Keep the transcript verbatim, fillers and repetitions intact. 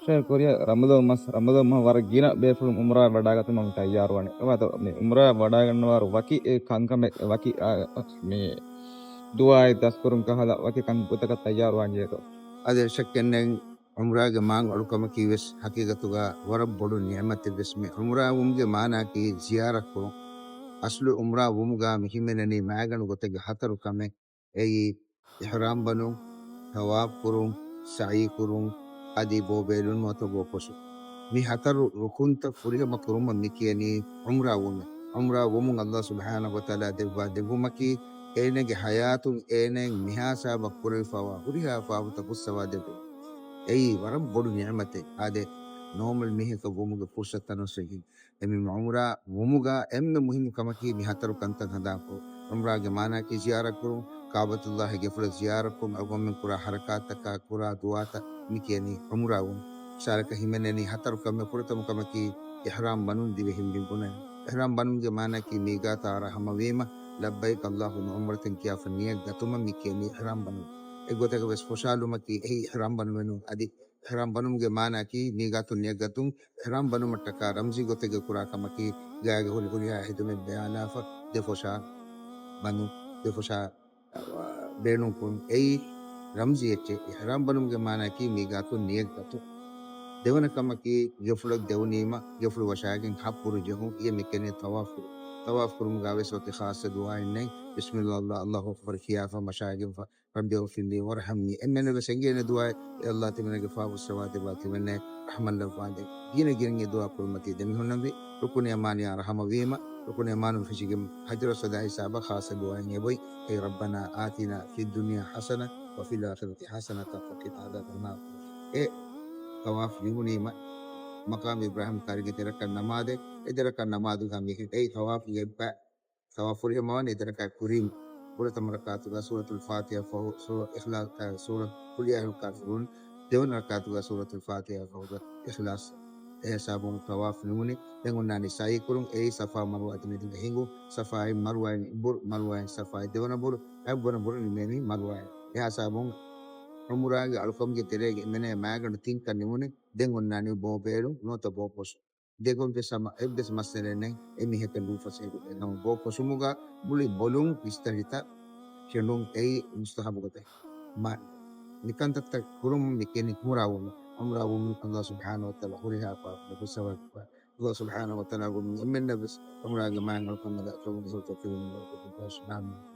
ޝޭޚް ކުރިޔަށް ރަމަޟާން މަސް، ރަމަޟާން މަހު ވަރަށް ގިނަ ބޭފުޅުން ޢުމްރާ ވަޑާގަތުމަށް ތައްޔާރުވަނީ. އެވަތަ މި ޢުމްރާ ވަޑާގަންނަވާރު ވަކި އެ ކަންކަމެއް، ވަކި އާ، މި ދުޢާއެއް ދަސްކުރުން ކަހަލަ ވަކި ކަން ގޮތަކަށް ތައްޔާރުވާން ޖެހޭތޯ؟ އާދެ، ޝައްކެއް ނެތް. ޢުމްރާގެ މާތް އަޅުކަމަކީ ވެސް ޙަޤީޤަތުގަ ވަރަށް ބޮޑު ނިޢުމަތެއް ވެސް. މި ޢުމްރާ ވުމުގެ މާނައަކީ ޒިޔާރަތް ކުރުން. އަސްލު ޢުމްރާ ވުމުގަ މި ހިމެނެނީ މައިގަނޑު ގޮތެއްގެ ހަތަރު ކަމެއް. އެއީ، އިޙްރާމް ބަނުން، ޠަވާފް ކުރުން، ސަޢީ ކުރުން، އަދި ބޯ ބޭލުން ނުވަތަ ބޯ ކޮށުން. މި ހަތަރު ރުކުންތައް ފުރިހަމަ ކުރުމަށް މި ކިޔަނީ ޢުމްރާ ވުމެއް. ޢުމްރާ ވުމުން ﷲ ސުބްޙާނަހޫ ވަތަޢާލާ ދެއްވާ ދެއްވުމަކީ، އޭނަގެ ޙަޔާތުން އޭނައަށް މިހާ ހިސާބަށް ކުރެވިފަވާ ހުރިހާ ފާފަތައް ފުއްސަވާ ދެއްވުން. އެއީ ވަރަށް ބޮޑު ނިޢުމަތެއް. އާދެ، ނޯމަލް މީހަކަށް ވުމުގެ ފުރުޞަތު ނުއްސަގީ. އެމީ ޢުމްރާ ވުމުގަ އެންމެ މުހިއްމު ކަމަކީ މި ހަތަރު ކަންތައް ހަނދާންކުރުން. ޢުމްރާގެ މާނައަކީ ޒިޔާރަތްކުރުން، ކަޢުބަތުﷲގެ ގެފުޅަށް ޒިޔާރަތްކުރުން، އަޅުގަނޑުމެން ކުރާ ޙަރަކާތްތަކާ ކުރާ ދުޢާތައް މި ކިޔަނީ ޢުމްރާ ވުން. މިސާލަކަށް ހިމެނެނީ ހަތަރު ކަމެއް. ފުރަތަމަ ކަމަކީ އިޙްރާމް ބަނުން ދިވެހިން ބިން ބުނަން. އިޙްރާމް ބަނުމުގެ މާނައަކީ މީގާތާ ރަހަމަވީމަ، ލައްބައިކް ﷲއްމަ ޢުމްރަތަން ކިޔާފަ ނިޔަތް ގަތުމަށް މި ކިޔަނީ އިޙްރާމް ބަނުން. އެއްގޮތަކަށް ވެސް ފޮށާލުމަކީ އެއީ އިޙްރާމް ބަނުމެއް ނޫން. އަދި އިޙްރާމް ބަނުމުގެ މާނައަކީ މީގާތުން ނިޔަތް ގަތުން. އިޙްރާމް ބަނުމަށްޓަކާ ރަމްޒީ ގޮތެއްގަ ކުރާ ކަމަކީ، ގާގަ ހުރި ހުރިހާ ހެދުމެއް ބަޔާލާފަ، ދެ ފޮށާ ބަނުން، ދެ ފޮށާ، އަ، ބޭނުން ކުރުން. އެއީ ރަމްޒީ އެއްޗެއް. އިޙްރާމް ބަނުމުގެ މާނައަކީ މީގާތުން ނިޔަތް ގަތުން. ދެވަނަ ކަމަކީ، ގެފުޅަށް ދެވުނީމަ، ގެފުޅު ވަށާގެން ހަތް ބުރު ޖެހުން. އިއްޔެ މި ކިޔަނީ ޠަވާފް ކުރުން. ޠަވާފް ކުރުމުގަ ވެސް އޮތީ ޚާއްޞަ ދުޢާއެއް ނެތް. ބިސްމިﷲ، ﷲ އައްލާހު އަކްބަރު ކިޔާފަ މަށާގެންފަ، رب اغفر لي وارحمني. އެންމެންނަށް ވެސް އެނގޭނެ ދުޢާއެއް، އެ ﷲ ތިމަންނަގެ ފާފަ ފުއްސަވާ ދެއްވާ ތިމަންނަ ރަޙްމަތް ލައްވާދޭ. ގިނަ ގިނައިން އެ ދުޢާ ކުރުމަކީ ދެމިހުންނަންވީ. ރުކުނި ޔަމާނީއާ ރަޙަމަވީމަ، ރުކުނި ޔަމާނުން ފެށިގެން ޙަޖަރު އަސްވަދާ ހިސާބަށް ޚާއްޞަ ދުޢާއެއް އެބޮތް، އޭ ربنا آتنا في الدنيا حسنة وفي الآخرة حسنة وقنا عذاب النار. އެ ޠަވާފް ނިމުނީމަ، މަޤާމް އިބްރާހީމް ކައިރީގެ ދެ ރަކަތް ނަމާދެއް، އެ ދެ ރަކަތް ނަމާދުގަ މި އެއީ ޠަވާފްގެ އެއްބަ ޠަވާފް ފުރިހަމަވަނީ ދެ ރަކަތް ކުރީމަ. ފުރަތަމަ ރަކާތުގަ ސޫރަތުލް ފާތިޙާ ފަހު، ސޫރަ އިޚްލާ-، އަ، ސޫރަ ޤުލް ޔާ އައްޔުހަލް ކާފިރޫން، ދެވަނަ ރަކާތުގަ ސޫރަތުލް ފާތިޙާ ފަހުގަ އިޚްލާޞް. އެ ހިސާބުން ޠަވާފް ނިމުނީ. ދެން އޮންނާނީ ސަޢީ ކުރުން. އެއީ ޞަފާ މަރުވާ ދެމެދުގަ ހިނގުން. ޞަފާއިން މަރުވާއިން އެއްބުރު، މަރުވާއިން ޞަފާއި ދެވަނަ ބުރު، ހަތްވަނަ ބުރު ނިމޭނީ މަރުވާއިން. އެ ހިސާބުން ޢުމްރާގެ އަޅުކަމުގެ ތެރޭގަ އެންމެން މައިގަނޑު ތިން ކަން ނިމުނީ. ދެން އޮންނާނީ ބޯ ބޭލުން ނުވަތަ ބޯ ކޮށުން. ދެގޮތް ވެސް ހަމަ އެއްވެސް މައްސަލައެއް ނެތް. އެ މީހަކަށް ނޫފަސޭހަ ގޮތެއް. ނަމަ ބޯ ކޮށުމުގަ މުޅި ބޮލުން ވިސްތަށް ހިތަށް ކެނޑުން އެއީ މުސްތަޙައްބު ގޮތެއް. މާ، މިކަންތައްތައް ކުރުމުން މި ކިޔަނީ ޢުމްރާ ވުމުން. ޢުމްރާ ވުމުން ﷲ ސުބްޙާނަހޫ ވަތަޢާލާ ހުރިހާ ފާފަތައް ފުއްސަވާ ދެއްވާ. ﷲ ސުބްޙާނަހޫ ވަތަޢާލާ އަޅުގަނޑުމެން އެންމެންނަށް ވެސް ޢުމްރާގެ މާތް އަޅުކަމުގެ ތައުފީޤު ދެއްވައިފަ. އާމީން.